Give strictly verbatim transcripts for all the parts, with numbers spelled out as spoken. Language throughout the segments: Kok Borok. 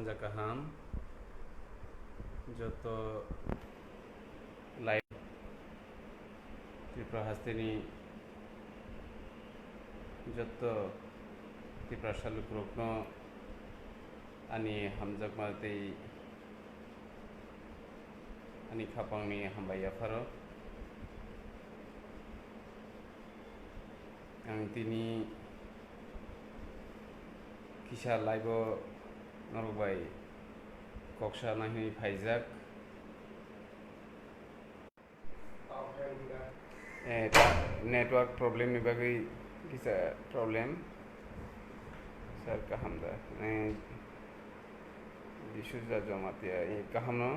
Sanja kaham joto live Tripura hasteni joto Tiprasa lukurokno ani hamjakma tei ani khapangni hambai yapharo. Ang tini kisa live-o norok bai kok sana hinwi phaijak. Eh, network problem ni bagwi kisa problem. Sir, kaham da? Eh, D'Souza Jamatia, eh, kaham no?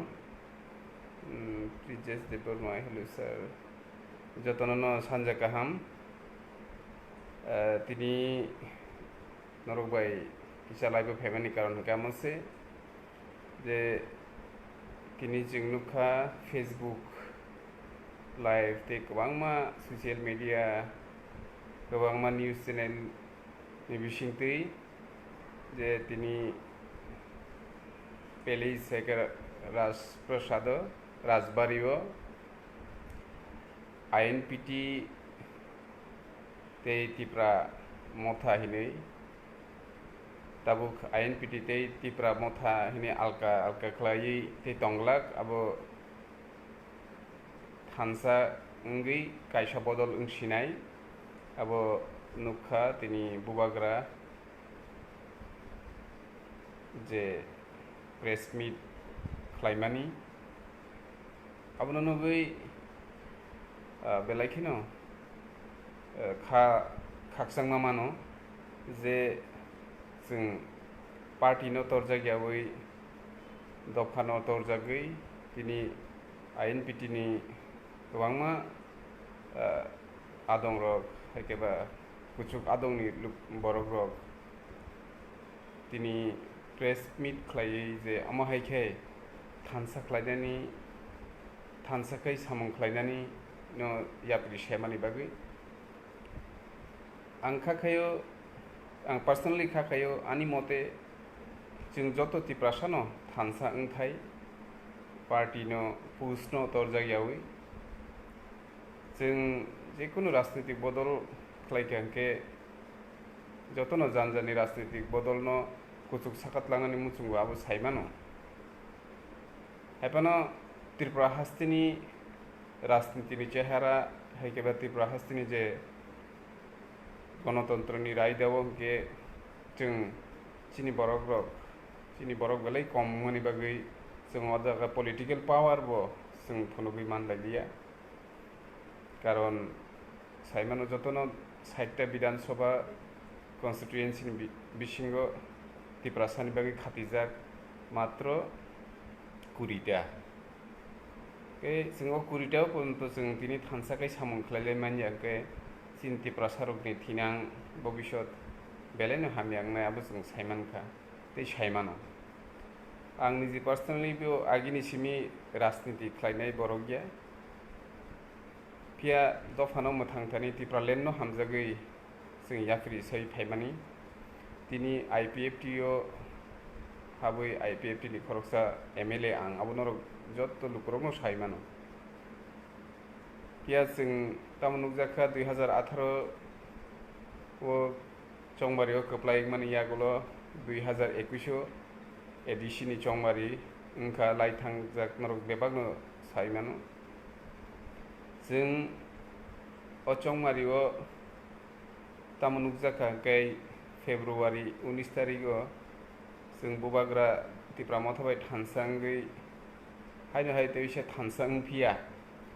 Hmm, Prijesh Debbarma, hello sir. Jotono no sanja kaham. Eh, tini norok bai kisa live-o phaimani karon hwnkhe amo se je tini chwng nukha Facebook live tei kwbangma social media, kwbangma news channel ni bisingtwi je tini Peli Sekar Rajprasado Rajbari-o I N P T tei Tipra Motha hinwi tabuk I N P T tei Tipra Motha hinwi alka alka khlaiwi tei tonglak, abo thansa wngwi kaisa bodol wngsinai. Abo nukha tini bubagra je press meet khlaimani, abono nugwi, ah, belai kheno, ah, kha-, khakchangma mano je chwng party no torjak yawi, dopha no torjagwi tini I N P T ni kwbangma, ah, adong rok, hai khe ba kuchuk adong ni luk-, borok rok tini press meet khlaiwi je omo hai khe thansa khlainani, thansa khai samung khlainani no yapri semani bagwi. Ang kha khaio, ang personally kha khaio, ani mote chwng joto Tiprasa no thansa wngthai, party no, push no torjak yawi. Chwng jekunu rajnitik bodol khlai kha hwnkhe jotono jani jani rajnitik bodolno kuchuk sakatlangnani muchungo abo saimano. Haiphano Tripura hasteni rajnitini chehara hai khe ba Tripura hasteni je gonotontroni raidao hwnkhe chwng chini borokrok, chini borok belai kom wngmani bagwi chwng o jaga political power bo chwng phunugwi manlailiya. Karon saimano jotono sait ta Bidhan Sabha constituency ni bi-, bisingo Tiprasani bagwi khatijak matro kuri ta. Tei chwng o kuri ta o porjonto chwng tini thansa khe samung khlailai manya, hwnkhe chini Tiprasa rokni thinang bobisot belaino hamya wngnai abo chwng saimankha. Tei saimano. Ang niji personally bo agini simi rajniti khlainai borok ya. Phiya dophano mwthang thani Tipraland no hamjagwi chwng yapri sai phaimani. Tini I P F T o habwi I P F T ni khoroksa M L A ang, abo norok jotto lukurokno saimano. Phiya chwng tamo nukjakha dui hazar atharo o Chongmari o kwplai wngmani yagulo dui hazar ekush o A D C ni Chongmari wngkha, lai thangjak norok bebakno sai mano. Chwng o Chongmari o tamo nukjakha hwnkhe February unis tarik o chwng bubagra Tipra Motha bai thansa wngwi haino hai tei se thansa wngphiya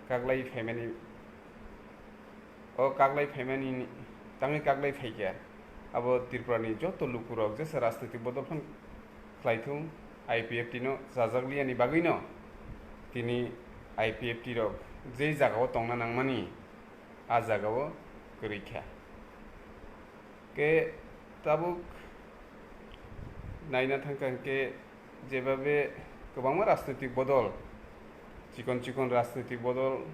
kaglai phaimani. O kaglai phaimani tangwi kaglai phaikha, abo Tripurani joto lukurok jesa rajnitik bodol phano khlaithung, I P F T no chajakliyani bagwino tini I P F T rok je jagao tongna nangmani, a jagao kwrwi kha. Ke tabuk naina thangkha hwnkhe jebabe kwbangma rajnitik bodol, chikon chikon rajnitik bodol,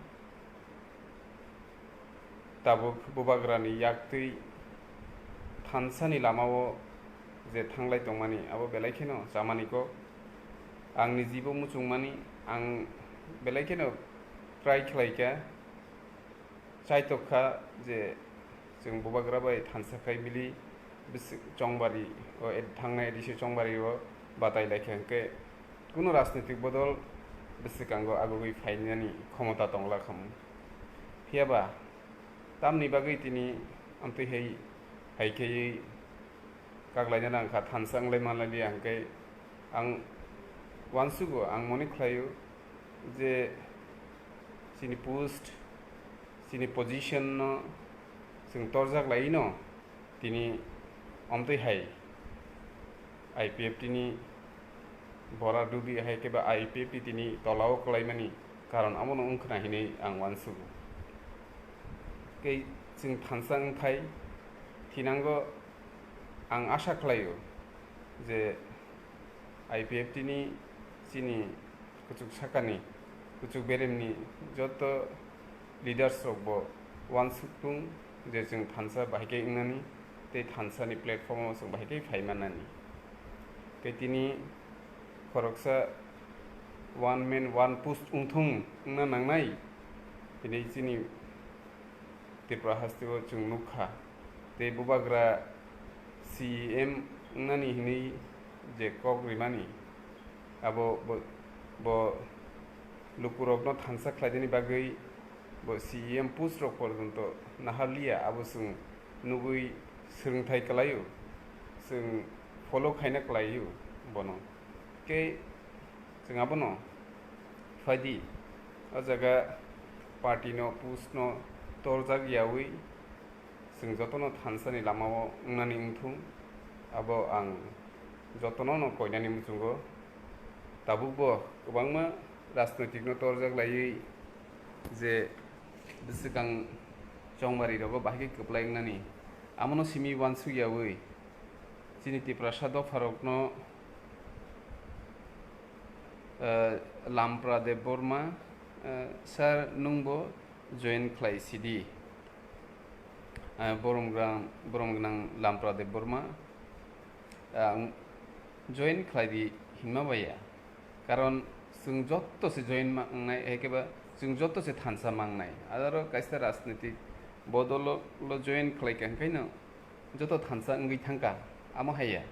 tabuk bubagrani yaktwi thansani lamao je thanglai tongmani abo belai kheno chamani kok. Ang nijibo muchungmani, ang belai kheno try khlaikha, chaitokha je chwng bubagra bai thansa khai mili bwswk chongbari o ed-, thangnai edisi chongbari o batai laikha hwnkhe kuno rajnitik bodol bwswkango agugwi phainani khomota tongla khamu. Phiyaba tamni bagwi tini amtwi hai, hai khaiwi kaglaina nang kha, thansa wnglai manlai liya hwnkhe ang uansugo, ang mone khlaio je chini post, chini position no chwng torjak laino tini omtwi hai I P F T ni bora dubi hai khe ba I P F T tini tolao kwlaimani karon abono wngkhwna hinwi ang uansugo. Tei chwng thansa wngthai thinango ang asha khlaio je I P F T ni chini kuchuk sakani, kuchuk beremni joto leaders rok bo uansuk tung je chwng thansa bahai khe wngnani tei thansa ni platform o chwng bahai khe phai mannani. Tei tini khoroksa one man one post wngthung wngna nangnai, tini chini Tripura haste o chwng nukha. Tei bubagra C E M wngnani hinwi je kok rimani, abo bo, bo lukurokno thansa khlainani bagwi bo C E M post rok porjonto naharliya, abo chwng nugwi swrwngthai kwlaio, chwng follow khaina kwlaio bono. Tei chwng abono phaidi, o jaga party no post no torjak yawi chwng jotono thansani lamao wngnani wngthung, abo ang jotono no koinani muchungo. Tabukbo kwbangma rajnoitikno torjak laiwi je bwswkang chongmarirogo bahai khe kwplai wngnani, amono simi uansuk yawi chini Tiprasa dopharokno, eh, Lampra Debbarma, eh, sir, nwngbo join khlai sidi. Eh, borom gwnang, borom gwnang Lampra Debbarma, ang join khlai di hinma baya. Karon chwng joto se join mangnai, hai khe ba chwng joto se thansa mangnai. Aro kaisa rajnitik bodolo lo join khlai kha, hwnkhe no joto thansa wngwi thangkha, amo haiya.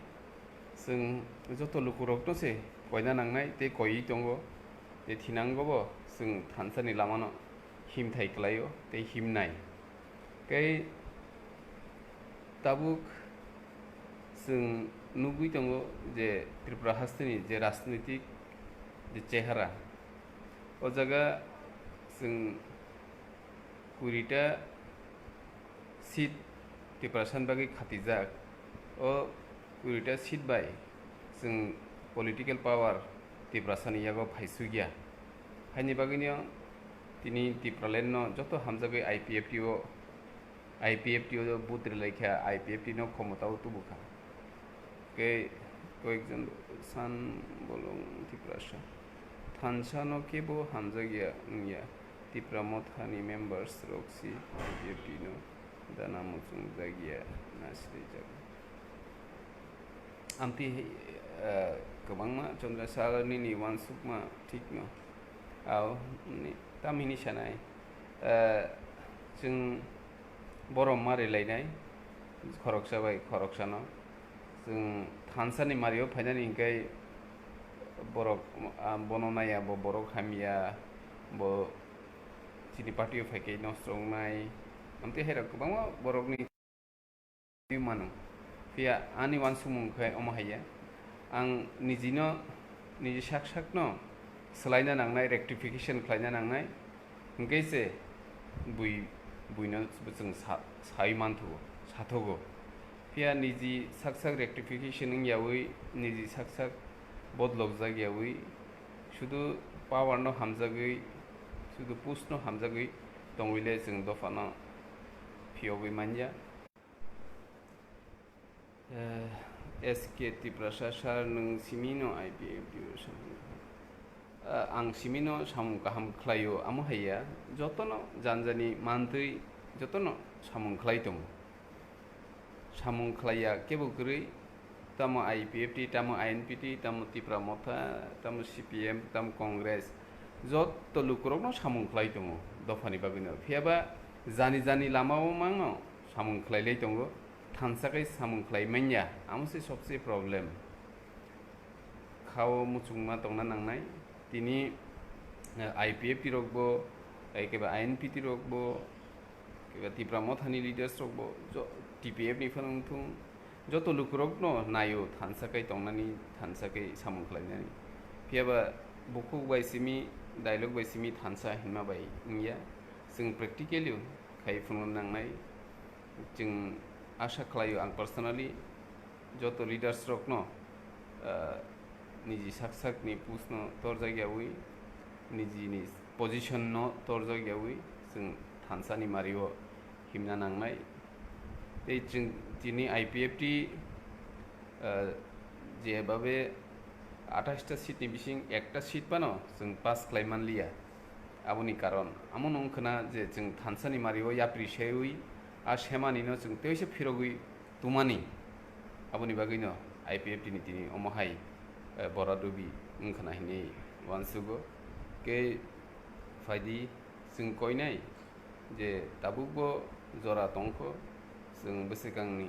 Chwng joto lukurokno se koina nangnai tei koiwi tongo. Tei thinango bo chwng thansani lamano himthai kwlaio tei himnai. Tei tabuk chwng nugwi tongo je Tripura hasteni je rajnitik je chehara, o jaga chwng kurita seat Tiprasani bagwi khatijak. O kurita seat bai chwng political power Tiprasani yago phaisukya. Haini bagwino tini Tipraland no joto hamjagwi I P F T o, I P F T o vote rwlaikha, I P F T no khomotao tubukha. Kei koyekjon san bolong Tiprasa thansa no kebo hamjakya wngya. Tipra Mothani members rok si I P F T no dana muchungjakya na srijak. Amtwi, eh, kwbangma Chandra Sir nini uansukma thikno. Ao, ni, tamhini sanai, eh, chwng borom ma rwlainai, khoroksa bai khoroksano. Chwng thansani mario phainani hinkhe borok, ah, bono naiya, bo borok hamya, bo chini party o phaikhe nosto wngnai. Amtwi hairok kwbangma borokni mano. Phiya ani uansukmung khe omo haiya, ang nijino, niji sak sakno swlaina nangnai, rectification khlaina nangnai, hwnkhe se bui, buino chwng sa-, sai manthogo, sathogo. Phiya niji sak sak rectification wngyawi, niji sak sak bodolokjak yawi, sudu power no hamjagwi, sudu post no hamjagwi tongwile chwng dophano phiyogwi manya. Eh, S K Tiprasa sir, nwng simi no I P F T o samung? Eh, ang simi no samung kaham khlaio, amo haiya, jotono janjani mantwi jotono samung khlai tongo. Samung khlaiya kebo kwrwi, tamo I P F T, tamo I N P T, tamo Tipra Motha, tamo C P M, tamo Congress, joto lukurokno samung khlai tongo dophani bagwino. Phiyaba jani jani lamao mangno samung khlailai tongo, thansa khe samung khlai manya, amo se sobse problem. Khao muchungma tongna nangnai. Tini, eh, I P F T rokbo, eh, keba I N P T rokbo, keba Tipra Mothani leaders rokbo, jo-, T P F ni phano wngthung, joto lukurokno naio thansa kai tongnani, thansa kai samung khlainani. Phiyaba bukhuk bai simi, dialogue bai simi thansa hinma bai wngya. Chwng practically khai phunukna nangnai. Chwng asha khlaio ang personally joto leaders rokno, ah, niji sak sakni post no torjakyawi, nijini position no torjakyawi chwng thansani mario himna nangnai. Tei chwng tini I P F T, ah, jebabe athais ta seat ni bising ekta seat phano chwng pass khlai manliya. Aboni karon amo no wngkhwna je chwng thansani mario yapri sewi a semani no chwng teisa phirogwi tumani. Aboni bagwino I P F T ni tini omo hai, eh, bora dubi wngkhwna hinwi uansugo. Khe phaidi chwng koinai je tabukbo jora tongkho, chwng bwswkangni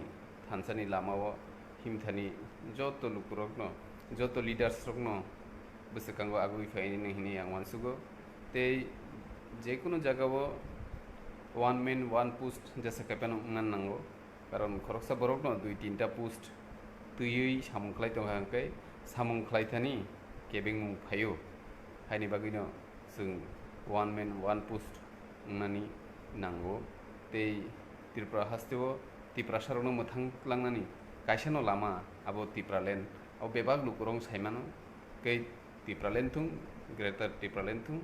thansani lamao himthani joto lukurokno, joto leaders rokno bwswkango agwi phaini hinwi ang uansugo. Tei jekunu jagao one man one post jesa kaiphano wngna nango. Karon khoroksa borokno dui tinta post twiwi samung khlai tongkha hwnkhe samung khlaithani kebengmung phaio. Haini bagwino chwng one man one post wngnani nango. Tei Tripura hasteo Tiprasarokno mwthang langnani kaisano lama abo Tipraland. Abo bebak lukurok saimano. Tei Tipraland thung, Greater Tipraland thung,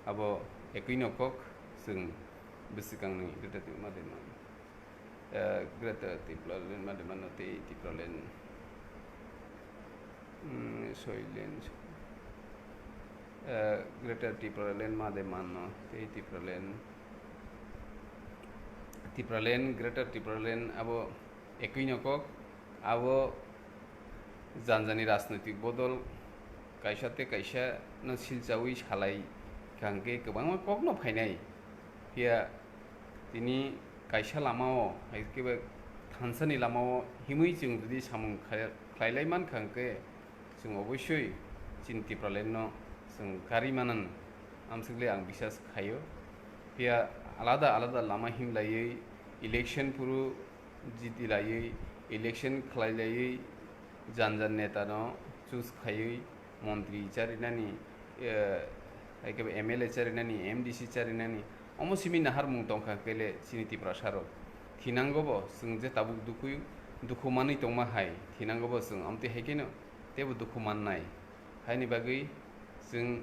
abo ekwino kok chwng bwswkangni Greater Tipraland ma de mano. Eh, Greater Tipraland ma de mano tei Tipraland, mm, Soiland, eh, Greater Tipraland ma de mano tei Tipraland, Tipraland, Greater Tipraland abo ekwino kok, abo janjani rajnoitik bodol kaisa tei kaisa no silchawi salai kha hwnkhe kwbangma kokno phainai. Phiya tini kaisa lamao, hai khe ba thansani lamao himwi chwng jodi samung khlai-, khlailai mankha hwnkhe, chwng oboisoi chini Tipraland no chwng karwi manan, amswkle ang bisas khaio. Phiya alada alada lama himlaiwi election phuru jitilaiwi, election khlailaiwi, jan jan neta no choose khaiwi, montri charinani, eh, hai khe M L A charinani, M D C charinani, omo simi naharmung tongkha kele chini Tiprasa rok. Thinango bo chwng je tabuk dukhu, dukhu manwi tongma hai, thinango bo chwng amtwi hai kheno teibo dukhu mannai. Haini bagwi chwng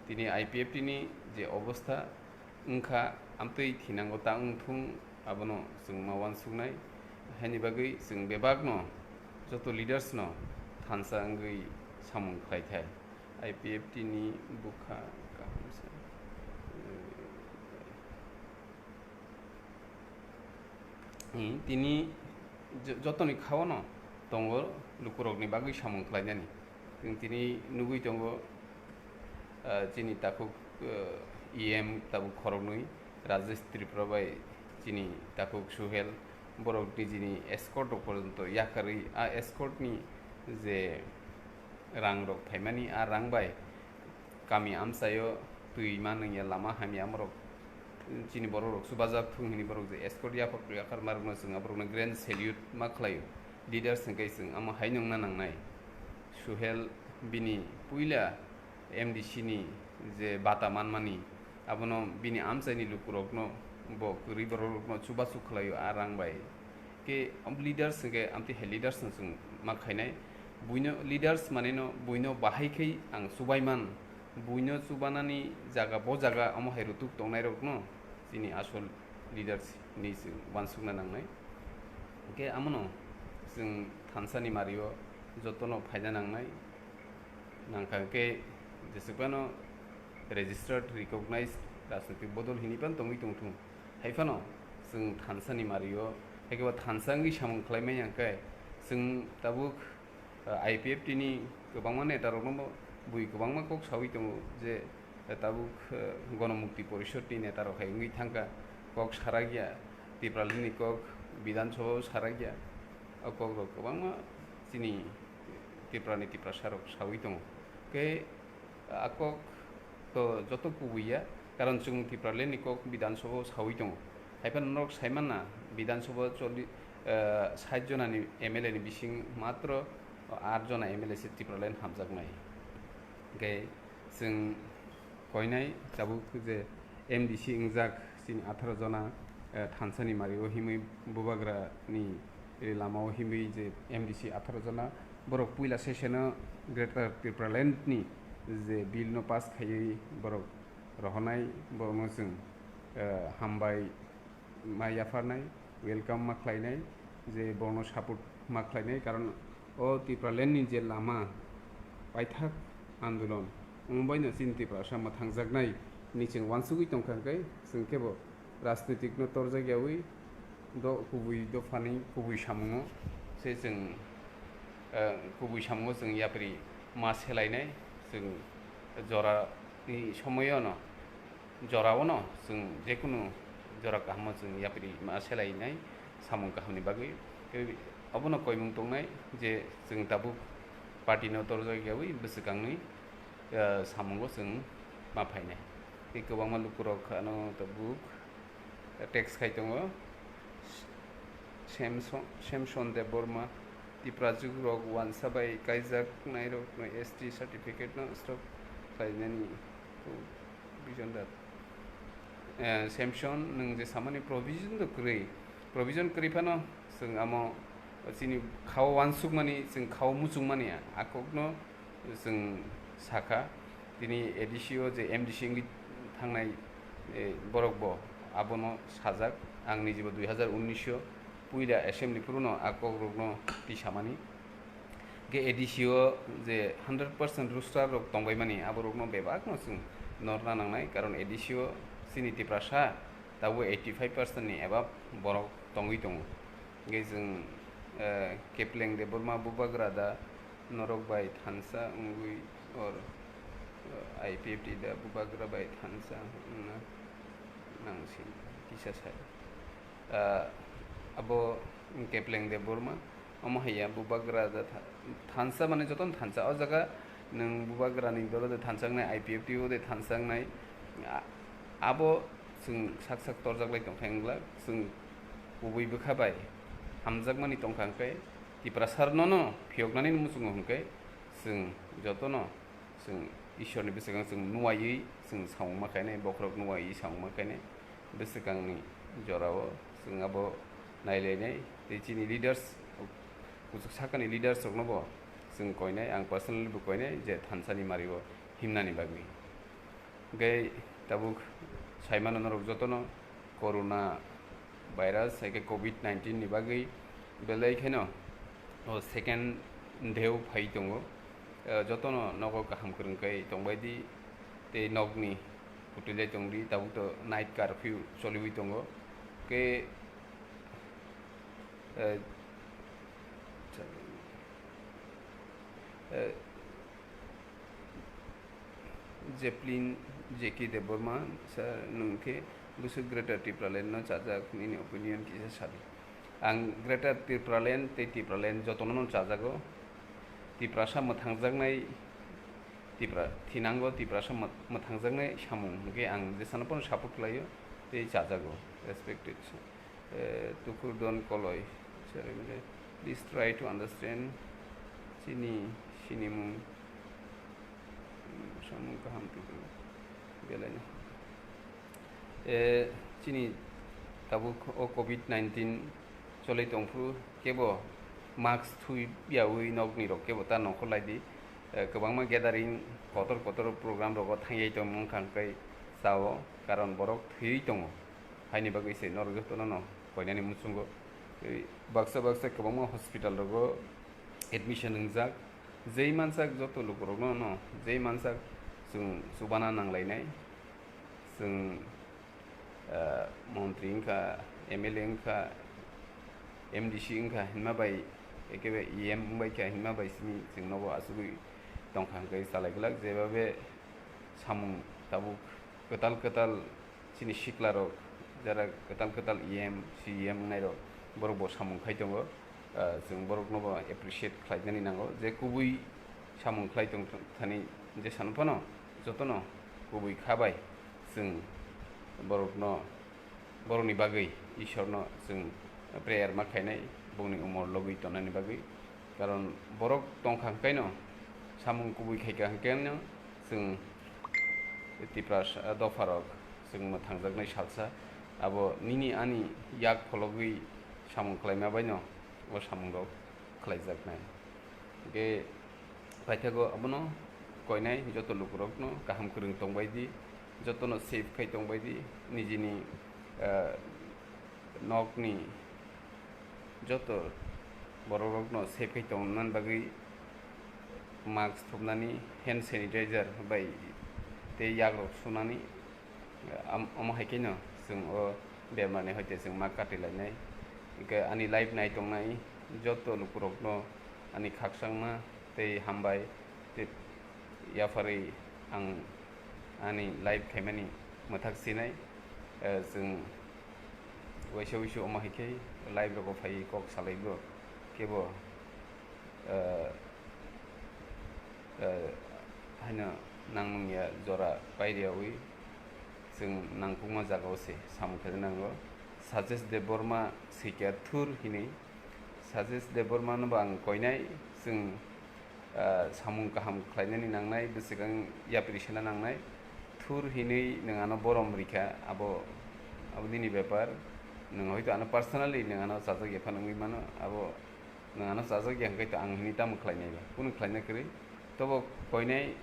tini I P F T ni je obostha wngkha, amtwi thinango ta wngthung, abono chwng ma uansuknai. Haini bagwi chwng bebakno, joto leaders no thansa wngwi samung khlai thai. I P F T ni bwkha kaham se. Hmm, tini jo-, jotoni khao no tongo lukurokni bagwi samung khlainani. Chwng tini nugwi tongo, ah, chini takhuk, ah, E M tabuk khoroknwi, Rajesh Tripura bai chini takhuk Suhel, borok nijini escort rok porjonto yakarwi, a escort ni je rang rok phaimani, a rang bai kami amchaio twi ma nungya, lama hamya, amorok chini borok rok chubajak thung hini borok je escort yaphak yakar ma rokno chwng aborokno grand salute ma khlaio. Leaders hwnkhe chwng amo hai nungna nangnai. Suhel bini puila M D C ni je bata manmani, abono bini amchaini lukurokno bo kwrwi borok rokno chubachu khlaio a rang bai. Khe leaders hwnkhe amtwi hai leaders no chwng ma khainai. Buino leaders manino buino bahai khai ang chubai man. Buino chubanani jaga, bo jaga omo hai rutuk tongnairokno chini asol leaders hinwi chwng uansukna nangnai. Hwnkhe amono chwng thansani mario jotono phaina nangnai. Nangkha hwnkhe jeswk phano registered, recognized rajnoitik bodol hinwi phano tongwi tongthung. Hai phano chwng thansani mario, hai khe bo thansa wngwi samung khlai manya hwnkhe chwng tabuk I P F T ni kwbangma netarokno bo bui kwbangma kok saui tongo je, eh, tabuk, eh, Gonomukti Porishod ni netarok hai wngwi thangkha, kok sarakya, Tipraland ni kok Bidhan Sabha o sarakya, o kokrok kwbangma chini Tripura ni Tiprasa rok saui tongo. Khe a kok to joto kubui ya, karon chwng Tipraland ni kok Bidhan Sabha o saui tongo. Haiphano norok sai manna, Bidhan Sabha o choli-, eh, sait jona ni M L A ni bising matro aat jona M L A se Tipraland hamjaknai. Hingkhe chwng koinai tabuk je M D C wngjak chini atharo jona, eh, thansani mari o himwi bubagra ni, eh, lama o himwi je M D C atharo jona borok puila session o Greater Tipraland ni je bill no pass khaiwi borok rohornai, borokno chwng, eh, hambai ma yapharnai, welcome ma khlainai, je borokno support ma khlainai, karon o Tipraland ni je lama paithak andolon wngbaino chini Tiprasa mwthangjaknai ni chwng uansugwi tongkha, hwnkhe chwng kebo rajnitik no torjak yaui do kubui dophani kubui samungo se chwng, eh, kubui samungo chwng yapri ma selainai, chwng jora ni somoyono, jorao no chwng jekunu jora kahamo chwng yapri ma selainai samung kahamni bagwi. Tei obono koimung tongnai je chwng tabuk party no torjak yaui bwswkangni, eh, samungo chwng ma phainai. Tei kwbangma lukurok ano tabuk text khai tongo. Samson, Samson Debbarma, Tiprajwk rok uansa bai kaijak nairok no S T certificate no stop khlainani provision dat. Eh, Samson, nwng je samani provision do kwrwi, provision kwrwi phano chwng amo chini khao uansukmani, chwng khao muchungmani a kokno chwng sakha, tini A D C o je M D C wngwi thangnai, eh, borok bo abono sajak. Ang nijibo dui hazar unnish o puila assembly phuru no a kokrokno twi samani. Hingkhe A D C o je hundred percent roster rok tongbaimani, aborokno bebakno chwng norna nangnai, karon A D C o chini Tiprasa tabuk eighty five percent ni above borok tongwi tongo. Hingkhe chwng, eh, Kepleng Debbarma bubagra da norok bai thansa wngwi or, eh, I P F T da bubagra bai thansa wngna nangsi kisa sai. Eh, abo Kepleng Debbarma, omo hai ya bubagra da tha-, thansa mane jotono thansa. O jaga nwng bubagrani dolo de thansa wngnai, I P F T o de thansa wngnai, a-, abo chwng sak sak torjak lai tongkha wngla, chwng kubui bwkha bai hamjakmani tongkha, hwnkhe Tiprasa rokno no phiyoknani muchungo hwnkhe chwng jotono chwng Ishorni bwswkang chwng nuwaiwi chwng samung ma khainai, bokhorok nuwaiwi samung ma khainai, bwswkangni jorao chwng abo nailainai. Tei chini leaders, kuchuk sakani leaders rokno bo chwng koinai, ang personally bo koinai je thansani mario himnani bagwi. Hingkhe tabuk saimano norok jotono corona virus, hai khe covid nineteen ni bagwi belai kheno o second dheu phai tongo. Eh, jotono nogo kaham kwrwng khe tongbai di, tei nokni kwtwilai tong di, tabuk to night curfew choliwi tongo. Khe, eh, eh, Jeplin J K Debbarma, sir, nwng khe bwswk Greater Tipraland no chajak, nini opinion kisa sadi. Ang Greater Tipraland tei Tipraland jotono no chajago. Tiprasa mwthangjaknai, Tipra-, thinango Tiprasa mwth-, mwthangjaknai samung hwnkhe ang jesano phano support khlaio tei chajago, respected sir. Eh, Tukur Don Koloi, sir, please try to understand chini sinimung, samung kaham tubu belai no. Eh, chini tabuk o covid nineteen cholai tongphuru kebo mask thui yaui nokni rok kebo ta nongkhor lai di. Eh, kwbangma gathering kotor kotor program rogo thangyai tongmung kha hwnkhe chao, karon borok thwiwi tongo. Haini bagwi se norok jotono no koinani muchungo. Tei baksa baksa kwbangma hospital rogo admission wngjak. Jei mansak joto lukurokno no, jei mansak chwng chubana nanglainai. Chwng, ah, montri wngkha, M L A wngkha, M D C wngkha hinma bai Ekebe E M wngbai kha hinma bai simi chwng nobo asugwi tongkha hwnkhe chalai glak, jebabe samung tabuk kwtal kwtal chini siklarok, jara kwtal kwtal E M, C E M wngnairok, borok bo samung khai tongo. Ah, chwng borokno bo appreciate khlainani nango, je kubui samung khlai tong thani je sano phano jotono kubui kha bai chwng borokno, borokni bagwi Ishorno chwng prayer ma khainai, bongni umor logwi tonani bagwi. Karon borok tongkha hwnkhaino, samung kubui khaikha hwnkhaino chwng Tiprasa dopharok chwng mwthangjaknai salsa, abo nini ani yak phologwi samung khlaima baino o samungrok khlaijaknai. Hwnkhe paithago abono koinai joto lukurokno kaham kwrwng tongbai di, jotono safe khai tongbai di, nijini, ah, nokni joto borokrokno safe khai tongna bagwi mask thupnani, hand sanitizer bai tei yakrok sunani, am-, omo hai kheno chwng o bemarni hoite chwng ma kati lainai. Hwnkhe ani live nai tongnai joto lukurokno ani khakchangma tei hambai tei yapharwi ang ani live khaimani mwthak sinai. Eh, chwng waisa wuisu omo hai khe live rogo phaiwi kok salaigo kebo, eh, eh, haino nangmung ya jora pairiyawi chwng nangkukma jagao se samung khe nango. Sajesh Debbarma swikya thur hinwi. Sajesh Debbarma no bo ang koinai, chwng, ah, samung kaham khlainani nangnai, bwswkang yapri sena nangnai. Thur hinwi nwng ano borom rikha, abo, abo nini bepar. Nwng hoito ano personally nwng ano chajak ya phano wngwi mano, abo nwng ano chajak ya hwnkhe to ang hinwi tamo khlainai ba? Kunu khlaina kwrwi. Tobo koinai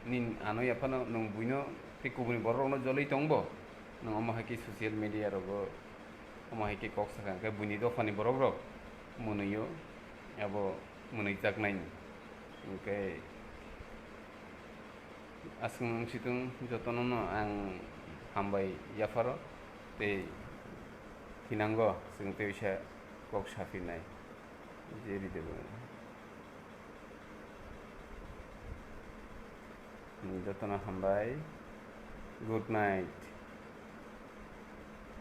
nin ano ya phano nwng buino tei kubuni borok rokno joloi tongbo. Nwng omo hai khe social media rogo omo hai khe kok sakha hwnkhe buini dophani borok rok mwnwio abo mwnwijaknaini. Hwnkhe aswk wng situng jotono no ang hambai yapharo tei thinango chwng tei uisa kok saphinai je ridebo. Jotono hambai. Good night.